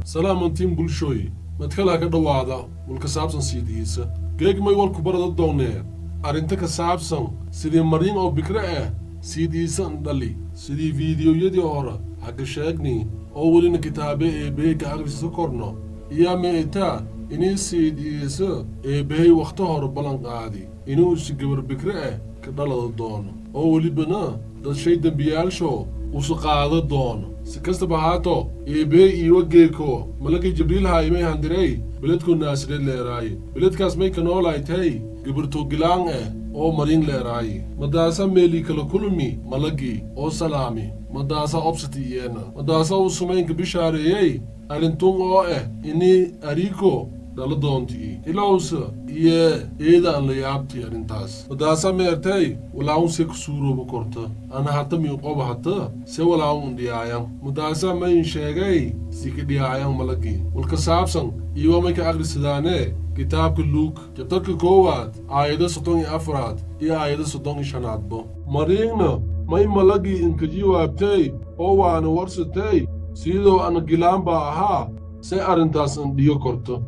Salaamantiin bulshooy, madkalaha ka dhowaada walka saabsan siidiisa. Geegmay walku barada doonee arrinta ka saabsan sidii Mariin oo bikre ah siidiisa ndhali, sidii fiidiyoyadii hore haka sheegni oo welina kitaabe eebbehey ka akhriso korno iyo meetaa inii siidiisa eebbehey wakhti hore ballan qaadi inuu si gabar bikre ah ka dhalada doono oo welibana dad shay dembiyaalsho usu qaado doono. Si kastaba haato, eebbehey iiwa geeko malagii Jibriil haayimay handirey beledku Naasireed leeraaye. Beledkaas may ka noolaaytay gabarto gilaan ah oo Mariin leeraaye. Madaasa meelii kala kulmi malagii oo salaami. Madaasa obsati iyeena madaasa uu sumaynka bishaareeyey arrintun oo ah inii ariiko dhala doontii. Ilowsa iyo eedaan la yaabtii arrintaas. Madaasa meertay: "Walaawun se ku suurooba korta? Ana hata miinqoba, hata se walaawun indhiyaayan?" Madaasa mayin sheegay si ka dhiyaayan malagii. Walka saabsan iiwa may ka akhrisadaane kitaabka Luuk, jabtarka 1aad, aayado 34aad iyo aayado 35aadbo. Mariigna may malagii inka jawaabtay oo waana warsatay: "Sidoo ana gilaan baa ahaa, se arrintaas indhiyo korto?"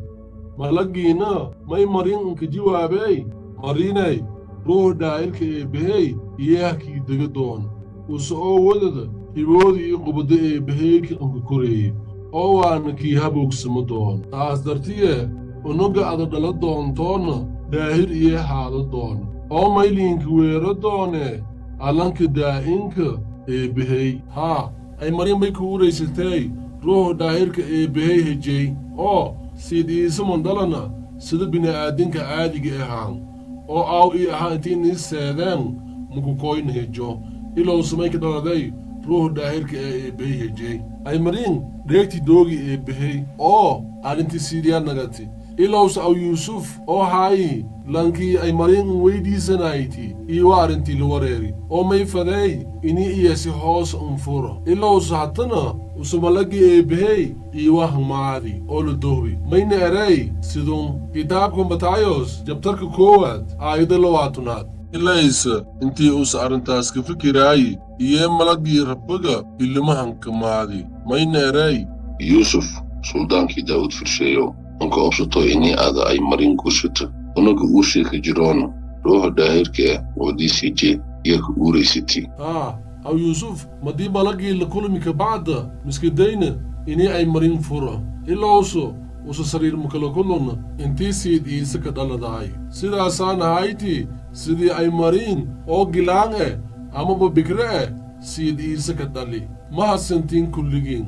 Malagiina may Mariin inka jawaabay: "Mariinay, Ruux Daahirka Eebbahey iyaah kii dega doona use oo wadada hibooda iyo qubadda Eebbaheyka inka koreeye oo waana kii haboogsamo doono. Taas dartiye unuga ada dhala doontoonna daahir iyo haada doono oo mayliinka weero doonee Allanka Daa'inka Eebbahey." Haa, ay Mariin bay ku uraysatay Ruuxu Daahirka Eebbahey hejey oo Siid Iise mondhalana sida bini'aadinka caadiga ahaan oo aaw ii ahaa intii nii seedeen mukukoyna hejo. Ilow samay ka dhaladay Ruuxu Daahirka ee Eebbahey hejey. Ay Mariin dheegti doogi Eebbahey oo arrintii Siiriya nagati. Ilowsa aw Yuusuf oo haayi lankii ay Mariin weydiisanayti iiwa arrintii la wareeri oo may fadeey inii iyasi hoos unfuro. Ilowsa hatana usumalagii Eebbahey iiwa hangmaadi oo la dohbi. Mayna erey sidun kitaabka Matayos, jabtarka 1aad, aayadda 20aad: Ilaysa intii uusa arrintaas ka fikiraayi iyo malagii Rabbiga hilimahankamaadi. Mayna erey: Yuusuf, suldaankii Daa'uud firsheeyo, anka obsato inii aada ay Marin guursato. Unaga uurshii jiroona Ruuxa Daahirka ah wadiisiije iyo ka uuraysati. Haa, aw Yuusuf madii malagii la kulmi kabacda miskadayna inii ay Marin furo. Ilowso usa sariir makala kuluna intii Siid Iise ka dhaladaay. Sidaasaana hayti sidii ay Mariin oo gilaan eh amaba bikre eh Siid Iise ka dhali. Mahadsantiin kulligiin.